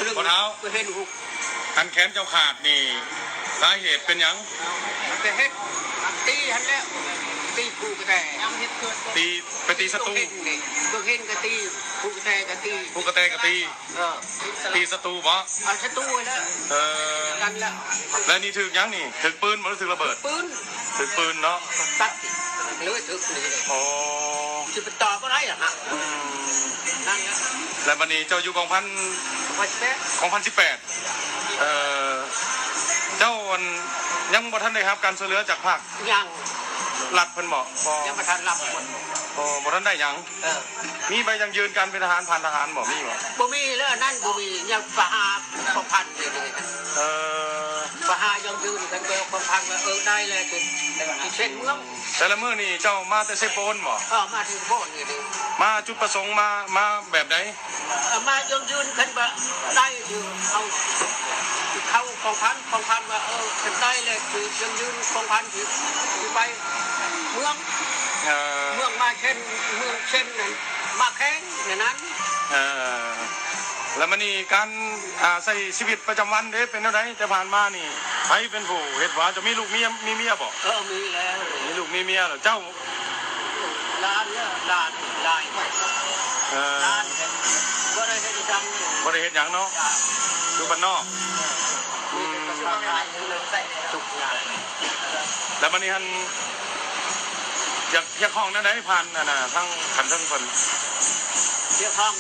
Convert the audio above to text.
ພໍ່ເຖົ້າ ເຫັນຫຸກ ອັນແຂນເຈົ້າຂາດນີ້ ສາເຫດເປັນຫຍັງ? ໄປເຮັດ ຕີຫັ້ນແຫຼະ ຕີຜູ້ກະແຕ ຕີ ໄປຕີສັດຕູ ເບິ່ງເຫັນກະຕີ ຜູ້ກະແຕກະຕີ ຜູ້ກະແຕກະຕີ ເອີ ຕີສັດຕູບໍ? ເອົາສັດຕູແຫຼະ ເອີ ນັ້ນແຫຼະ ແລ້ວນີ້ຖືກຫຍັງນີ້? ຖືກປືນບໍ ຫຼືຖືກລະເບີດ? ປືນ ຖືກປືນເນາະ ຕັດເລີຍ ຖືກນີ້ ອໍ ຊິໄປຕໍ່ບໍ່ໄດ້ລະນະ ອືມ ນັ້ນແຫຼະ ແລ້ວບັດນີ້ເຈົ້າຢູ່ກອງພັນ ກອງພັນສິບແປດ ກອງພັນສິບແປດ ເອີ ເຈົ້າອັນ ຍັງບໍ່ທັນໄດ້ຮັບການຊ່ວຍເຫຼືອຈາກພາກ ຍັງ ລັດເພິ່ນບໍ? ບໍ່ ຍັງບໍ່ທັນຮັບ ບໍ່ ບໍ່ທັນໄດ້ຫຍັງ ເອີ ມີໃບຢັ້ງຢືນການເປັນທະຫານ ຜ່ານທະຫານບໍ? ມີບໍ? ບໍ່ມີແລ້ວ ອັນນັ້ນບໍ່ມີ ຍັງໄປຫາກອງພັນຢູ່ນີ້ ເອີ ໄປຫາຢັ້ງຢືນກັນ ກອງພັນວ່າ ເອີ ໄດ້ແລ້ວ ຊິ ຊິເຊັນເມືອງ ແຕ່ລະມື້ນີ້ເຈົ້າມາແຕ່ເຊໂປນບໍ? ເອີ ມາແຕ່ເຊໂປນນີ້ ມາຈຸດປະສົງ ມາ ມາແບບໃດ? ເອົາມາຢັ້ງຢືນ ຄັນວ່າໄດ້ ຄືເຮົາເຂົ້າກອງພັນ ກອງພັນວ່າ ເອີ ຄັນໄດ້ແລ້ວ ຄືຢັ້ງຢືນກອງພັນ ຄືຊິໄປເມືອງ ເອີ ເມືອງມາເຊັນ ເມືອງເຊັນນັ້ນ ມາແຂ່ງແນວນັ້ນ ເອີ ແລ້ວບັດນີ້ການ ອ່າ ໃຊ້ຊີວິດປະຈຳວັນເດ ເປັນແນວໃດ? ແຕ່ຜ່ານມານີ້ ໃຜເປັນຜູ້ເຮັດຫວາ? ເຈົ້າມີລູກມີ ມີເມຍບໍ? ເອີ ມີແລ້ວ ມີລູກມີເມຍແລ້ວ ເຈົ້າ ຫຼານເດີ ຫຼານຫຼາຍ ເອີ ຫຼານບໍ່ໄດ້ເຮັດຫຍັງ ບໍ່ໄດ້ເຮັດຫຍັງເນາະ ຢູ່ບ້ານນອກ ເອີ ອືມ ມີແຕ່ປະຊາຊົນ ທຸກຢ່າງ ແລ້ວບັດນີ້ຫັ້ນ ຢາກຮຽກຮ້ອງແນວໃດຜ່ານ ອັນນ່າ ທາງຂັ້ນເທິງເພິ່ນ? ຮຽກຮ້ອງ